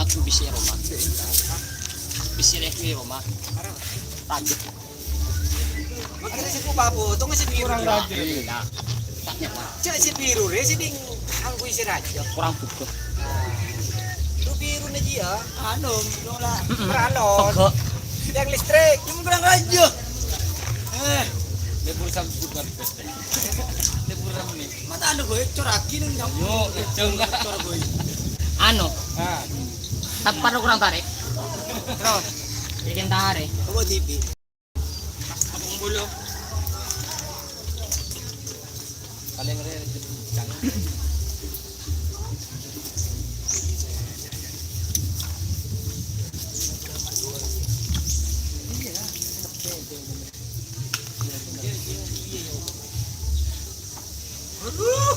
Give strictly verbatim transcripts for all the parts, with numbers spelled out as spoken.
Bisa roma. Bisa lagi roma. Lanjut. Makanya sih gua bawa, tuh nggak sih kurang rajin. Iya. Cek si biru re, si ding anggu isi raja. Kurang buka. Lu biru aja ya. Anu, nola. Peralon. Yang listrik. Yang kurang raja. Eh. Dia pura sampai bukan. Dia pura nih. Mata anu gue, coraki nih. Yo, jangan. Cor gue. Anu. Ah. Tapar kurang tarik. Terus. Bikin tarik. Coba T V. Apa ngumpul lo? Paling re-, Aduh.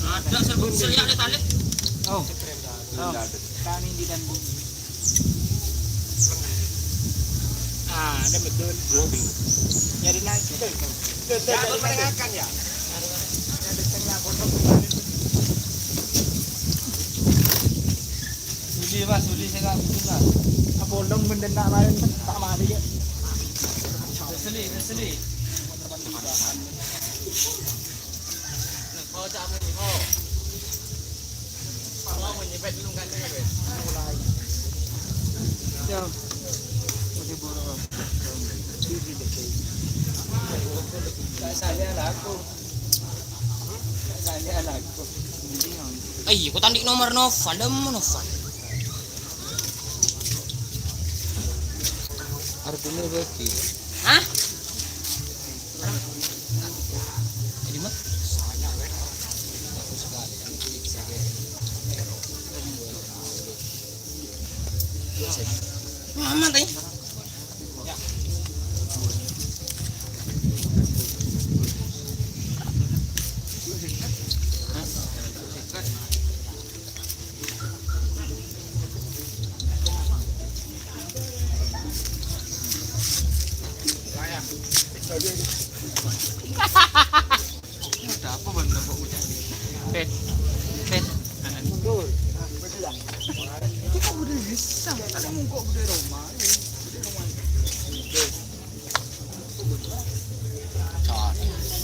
Ada serbuk seliak di tali. Oh. Oh. Kami di dan bu. Ah, ada betul. Jadi naik. Ya, aku mendengarkan ya. Ada tengah kotor kemarin. Sudi, Mas, sudi saya nggak butuh, Mas. Apa undang benda nak lain, Mas? Tak mari, ya. Seli, seli. Mau cak apa nih, mau? Mau menyepet dulu kan, ya, Mas? Ya. Masih burung. Saya laku. Saya laku. Ay, kok tandhi nomor Noval, lem Noval. Artinya berarti. Hah? Jadi mah? Aku sekali, kan? Muhammad, eh? Ada apa, Bang? Kok ucap? Pet. Pet. Itu kok udah bisa? Ada mongkok udah Roma.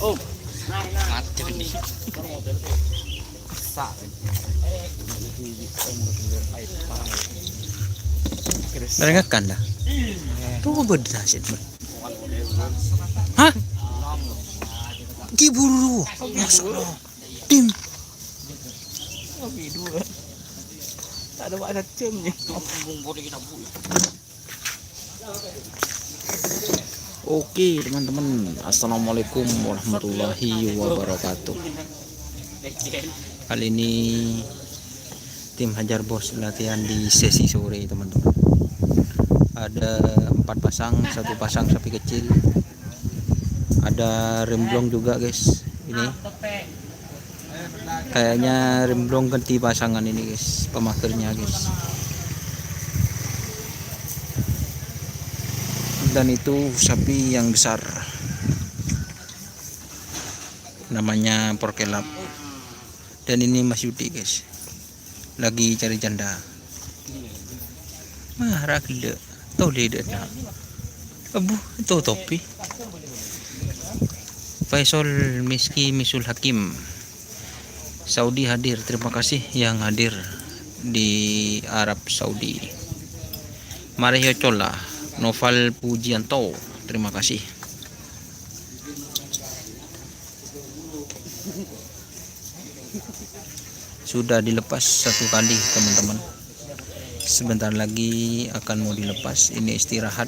Oh, mati nih. Sa. Merengakan dah. Tuh beda sih. Hah? Ki buru. Masya Allah. Tim. Tapi dua. Tak ada waktu jam ni. Oke, teman-teman. Assalamualaikum warahmatullahi wabarakatuh. Kali ini tim Hajar Bos latihan di sesi sore, teman-teman. Ada empat pasang, satu pasang sapi kecil. Ada remblong juga, guys. Ini. Kayaknya remblong ganti pasangan ini, guys, pemagernya, guys. Dan itu sapi yang besar. Namanya Porkelap. Dan ini Mas Yudi, guys. Lagi cari janda. Mah, ra gellâ'. Tolè dâ' enna'. Abu, itu topi. Faisal Miski Misul Hakim. Saudi hadir. Terima kasih yang hadir di Arab Saudi. Mario Cola, Noval Pujianto. Terima kasih. Sudah dilepas satu kali, teman-teman. Sebentar lagi akan mau dilepas. Ini istirahat.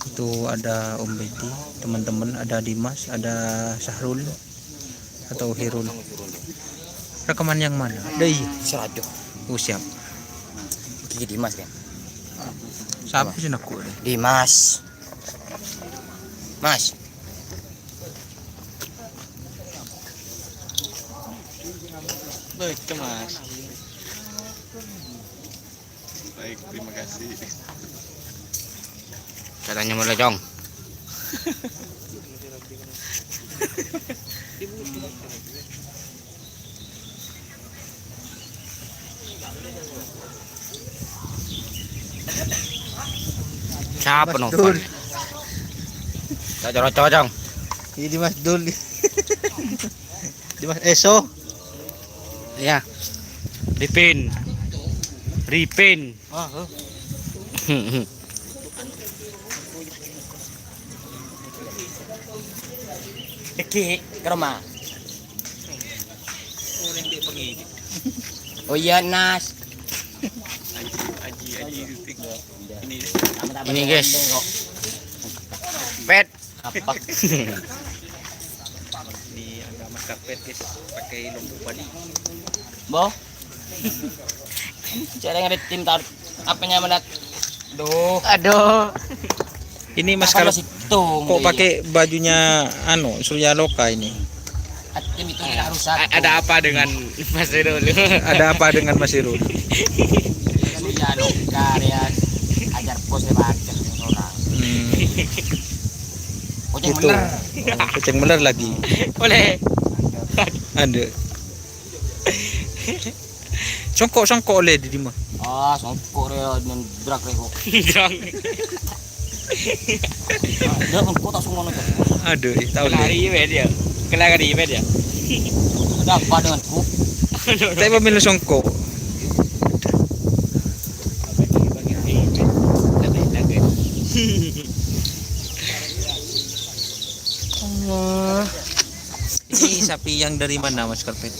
Itu ada Om Bedi, teman-teman, ada Dimas, ada Sahrul. Atau Hirul. Rekaman yang mana? Dai. Serajo. Oh, siap. Gigi Dimas, kan? Siapa sih aku? Dimas. Mas. Lucu, Mas. Baik, terima kasih. Caranya mulai, Cong. Siapa Mas nonton? Dul. Cocok, cocok, Cong. Ini Mas Dul. Ini Mas Eso. Ya. Ripin. Ripin. Ah, huh. Deki, ke rumah. Oh iya, Nas. Aji, aji, aji, ini. Ini, guys. Pet. Apa? Ini ada mas karpet, guys, pakai lombok Bali. Bo. Cara ngeliat tim tar-, apanya menat? Duh. Aduh. Ini mas karpet masih tung, kok pakai bajunya anu, Surya Loka ini? Tim itu tidak rusak. A-, ada apa dengan Mas Irul? Ada apa dengan Mas Irul? Surya Loka ya. Ajar bos ya, baca orang. Hmm. Kucing itu bener. Oh, kucing bener lagi. Boleh. Ada. Songko', songko' oleh di mana? Ah, songko' re, nendrak re kok. Nendrak. Dia kan kok tak songko' nonton. Aduh, eh, tahu deh. Kelari, men, ya. Kelari, men, ya. Ada apa denganku? Tapi pemilu songko'. Allah. Ini sapi yang dari mana, Mas Karpet?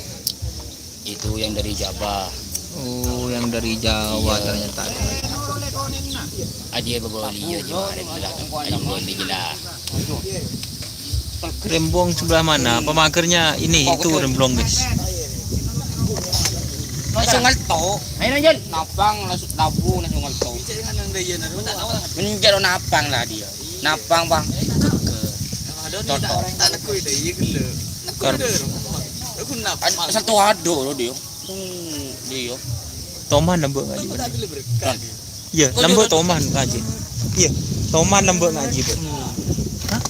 Itu yang dari Jawa. Oh, yang dari Jawa. Iya. Ternyata. Aja bawa beli ya, gimana? Aja bawa beli lah. Rembong sebelah mana? Pemagernya ini, itu rembong, guys. Langsung ngelto. Ayo, lanjut. Napang, langsung tabu, langsung ngelto. Menjadi napang lah dia. Napang, Bang. Toto. Kar- Satu ado lo dia. Hmm, dia. Toman nembok ngaji. Kan. Iya, lembok toman ngaji. Iya, toman lembok ngaji, Bu. Hmm. Hah?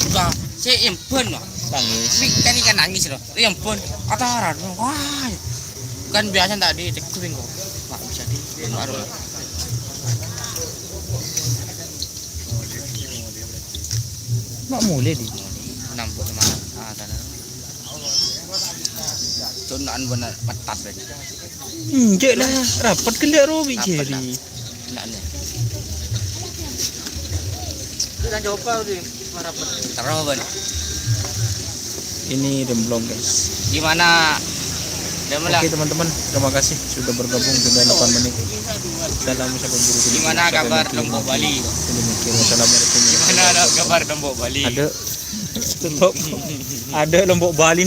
Enggak, si Imben, Bang. Nangis. Ini kan ikan nangis loh. Imben, ataran. Wah. Kan biasa tak di tegurin kok. Pak bisa di baru. Mak mulai di. Nampak sama, ah, tanah. Cunaan bener, petat, Ben. Enggak lah, rapat gella robi. Rapat jeri lah. Enggak nih. Kita coba di mana, Ben? Terus, Ben. Ini demblong, guys. Gimana? Oke, teman-teman, terima kasih sudah bergabung, sudah delapan menit. Salam, sahabat guru. Gimana kabar Lombok Bali? Demikian, wassalamualaikum. Gimana kabar Lombok Bali? Ada Lombok, ada Lombok Bali